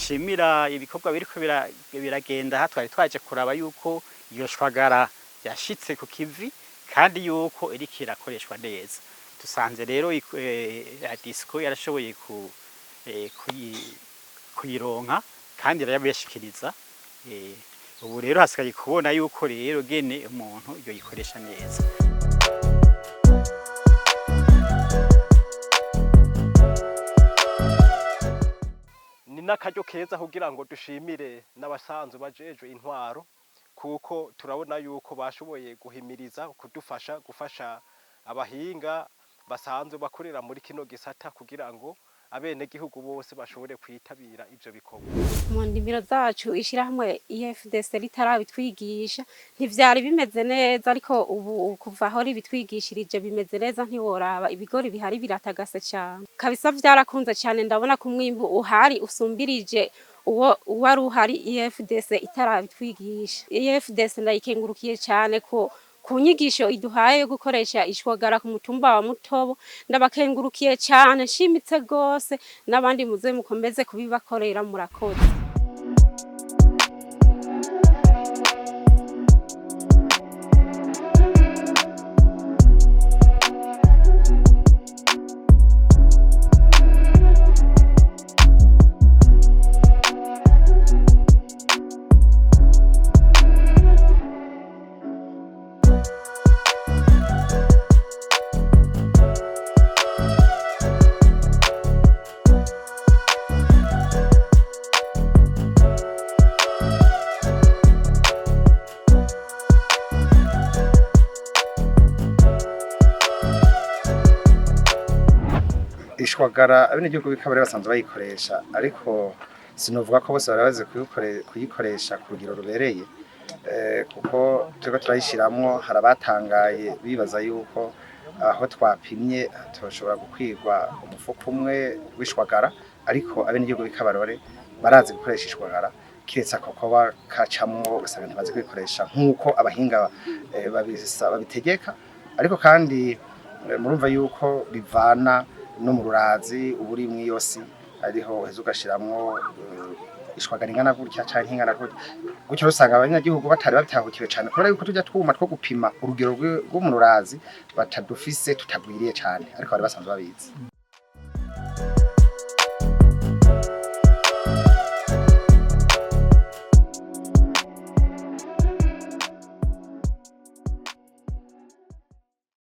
Dushimira ibikorwa biriko biragenda aha. Twari twaje kuraba yuko iyo shwagara yashitse ku kivi kandi yuko iriko irakoreshwa neza. Dusanze rero Adisco yarashoboye kuyironka kandi irayabashikiriza. Ubu rero hasigaye kubona yuko rero gene umuntu yoyikoresha neza. Ni n'akaryo keza kugira ngo dushimire n'abasanzwe bajejwe intwaro, kuko turabona yuko bashoboye guhimiriza, kudufasha, gufasha abahinga basanzwe bakorera muri kino gisata kugira ngo abenegihugu bose bashobore kwitabira ivyo bikorwa. Mu ndimiro zacu, ishirahamwe IFDC ritarabitwigisha ntivyari bimeze neza, ariko ubu kuva aho ribitwigishirije bimeze neza, ntiworaba, ibigori bihari biratagase cane kabisa, vyarakunze cane. Ndabona ko umwimbu uhari usumbirije uwo wari uhari IFDC itarabitwigisha. IFDC ndayikengurukiye cane ko ku nyigisho iduhaye yo gukoresha ishwagara ku mutumba wa Mutobo. Ndabakengurukiye cane, nshimitse gose, n'abandi muze mukomeze kubibakorera. Murakoze. Ishwagara abenegihugu b'Ikabare basanzwe bayikoresha, ariko sinovuga ko bose bari bazi kuyikoresha ku rugero rubereye, kuko turiko turayishiramwo hari abatangaye bibaza yuko aho twapimye hatoshobora gukwirwa umufuko umwe w'ishwagara. Ariko abenegihugu b'Ikabarore barazi gukoresha ishwagara, kiretse ako koba kacamwo ugasanga ntibazi kuyikoresha nk'uko abahinga babitegeka. Ariko kandi murumva yuko bivana no mu rurazi uba uri mw'iyosi, ariho uheza ugashiramwo ishwagara ingana gutya canke ingana gutya gutyo, usanga abanyagihugu batari babitahukiwe cane kubera yuko turya twuma two gupima urugero rwo mu rurazi batadufise, tutagwiriye cane, ariko bari basanzwe babizi.